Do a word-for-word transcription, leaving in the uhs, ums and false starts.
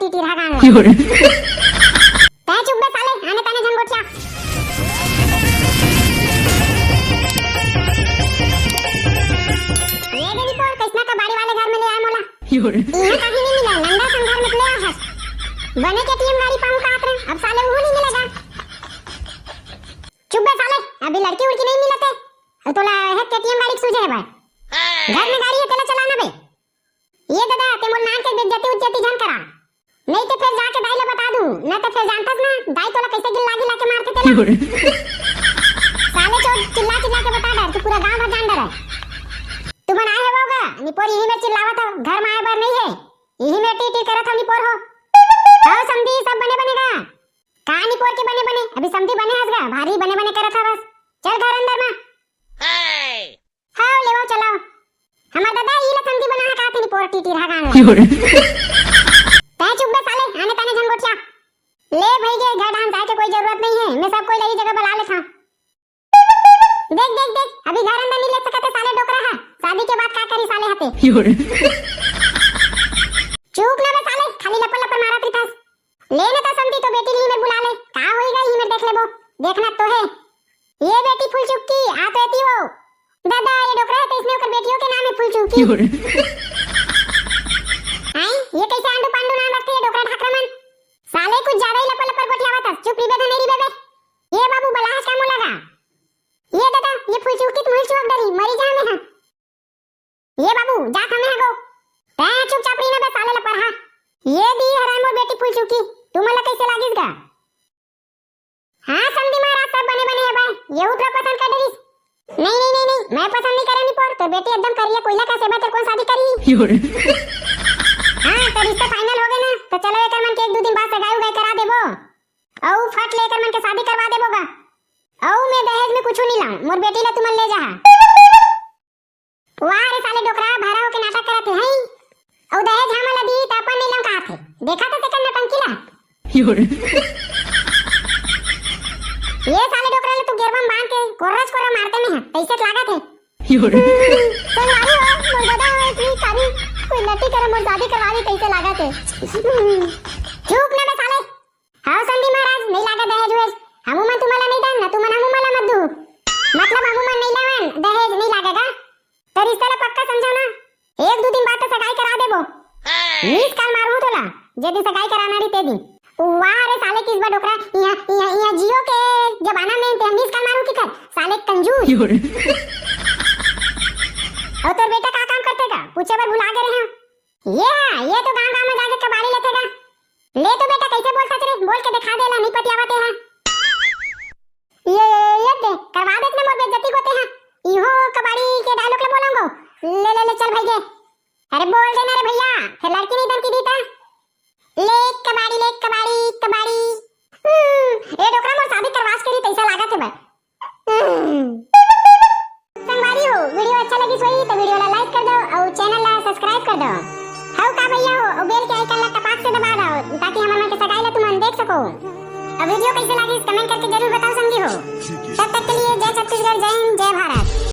टीटीरा गांड ला। तैं चुप बे साले, आने ताने झन गोठिया। ये दे निपोर, कइसना कबाड़ी वाले घर में ले आए मोला। इहाँ कहीं नहीं मिला, नंदा संग घर में ले आ हस। बने केटीएम गाड़ी पाऊँ काहत रहे, अब साले उहू नहीं मिलेगा। चुप बे साले, अभी लड़की उड़की नहीं मिलत हे। अब तोला हे केटीएम गाड़ी के सूझे हे बे। घर में गाड़ी हे, तेला चलाना बे। ये ददा, ते मोर नान के बेइज्जती उज्जती झन करा। नहीं ते फेर जाके दाई ला बता दूँ, नहीं ते फेर जानथस ना, दाई तोला कइसे गिल्ला गिल्ला के मारथे तेला। साले चोद, चिल्ला चिल्ला के बता डर, तू पूरा गांव भर जान डर हे। तुमन आए हवव गा, निपोर इही मेर चिल्लावत हव, घर में आए बर नहीं हे, इही मेर टीटी करत हव निपोर हो। हव समधी, सब बने बने गा? का निपोर के बने बने, अभी समधी बने हस गा, भारी बने बने करत हवस। चल घर अंदर में। हव, लेवव, चलव। हमर ददा, ई ला समधी बना हे का, तेनी पोर टीटीरा गांड ला। तैं चुप बे साले, आने ताने झन गोठिया। ले भई गे, घर डाहन जाए के कोई जरूरत नहीं हे, मैं सब कोई ला ई जगह बला लेथव। देख, देख, देख, अभी घर अंदर नहीं ले सकत हे साले डोकरा हा, शादी के बाद का करी साले हा ते। चुप ना बे साले, खाली लपर लपर मारत रहिथस। ले ना त समधी तो बेटी ला इही मेर बुला ले, का होई गा इही मेर देख लेबो, देखना तो हे। ये बेटी फुलचुक्की, आ तो एती वो। ददा, ये डोकरा हे त इसने ओकर बेटियों के नाम हे फुलचुक्की। आई, ये कइसे आंडू पांडू नाम रखथे ये डोकरा ढाकरा मन? साले कुछ ज्यादा ही लपर लपर गोठियावत हस, चुप रिबे त नहीं रिबे बे। ये बाबू बलाहस का मोला गा। ये ददा, ये फुलचुक्की त मुल चुहक डरी, मरी जाहूं मैं हा। ये बाबू, जात हंव मैं हा गो। तैं चुपचाप रही ना बे साले लपर हा। ये दी हरय मोर बेटी फुलचुक्की, तुमन ला कइसे लागिस गा? हाँ समधी महाराज, सब बने बने हे बे, ये उतरा पसंद कर डरिस। नहीं, नहीं, नहीं, नहीं, मैं पसंद नहीं करे निपोर, तोर बेटी एकदम करिया कोयला कस हे बे, तेरे कोन शादी करही? हाँ, तो रिश्ता final हो गे ना, तो चलो एकर मन के एक दू दिन बाद सगाई उगाई करा देबो। अउ फट ले एकर मन के शादी करवा देबो गा। अउ मैं दहेज में कुछु नहीं लाऊं, मोर बेटी ला तुमन ले जाहा। वाह रे साले डोकरा, भैरा होके नाटक करत हे, हैं? अउ दहेज हमन ला दी त अपन नहीं लंकात हे। देखा तो तेकर नौटंकी ला। ये साले डोकरा ला तू गेरवा में बांध के कोर्रच कोर्रा मारते नहीं हे, तइसे लागत हे। संगवारी हो, मोर बदा हो, इतनी सारी कोई नटी करे, मोर शादी करवा दी, तइसे लागत हे। चुप ना बे साले। हाँ समधी महाराज, नहीं लागे दहेज उहेज। हमू मन तुमला नहीं दन, ना तुमन हमू मन ला मत दू। मतलब हमू मन नहीं लेवन, दहेज नहीं लागेगा। तो रिश्ता ला पक्का समझो ना। एक दू दिन बाद तो सगाई करा देबो। Miss call मारू तोला, जे दिन सगाई कराना रही ते दिन। वाह रे साले किस बा डोकरा, इहाँ, इहाँ, इहाँ Jio के जमाना में ते miss call मारू किकर, साले कंजूस। अउ तोर बेटा का काम करथे गा? पूछे बर भुला गे रहे हैं। ये हा, ये तो गांव गांव में जाके कबाड़ी लेथे गा। ले तो बेटा, कइसे बोलथस रे? बोल के देखा दे ला, नहीं पतियावत हे हा। ये, ये, ये दे, करवा देस ना मोर बेइज्जती गोते हा। इहो कबाड़ी के dialogue ला बोलंगो। ले, ले, ले, चल भई गे। अरे बोल दे ना रे भैया, फेर लड़की नहीं धमकी दी ता। ले कबाड़ी, ले कबाड़ी, कबाड़ी। हम्म, ए डोकरा मोर शादी करवास के रही तइसा लागत हे बे। संगवारी हो, video अच्छा लगिस होही त video ला like कर दो अउ channel ला subscribe कर दो। हव का भैया हो, अउ bell के icon ला टपाक से दबा दो, ताकि हमर मन के सगाई ला तुमन देख सको। अउ video कइसे लागिस, comment करके जरूर बताओ संगी हो। तब तक के लिए जय छत्तीसगढ़, जय हिंद, जय भारत।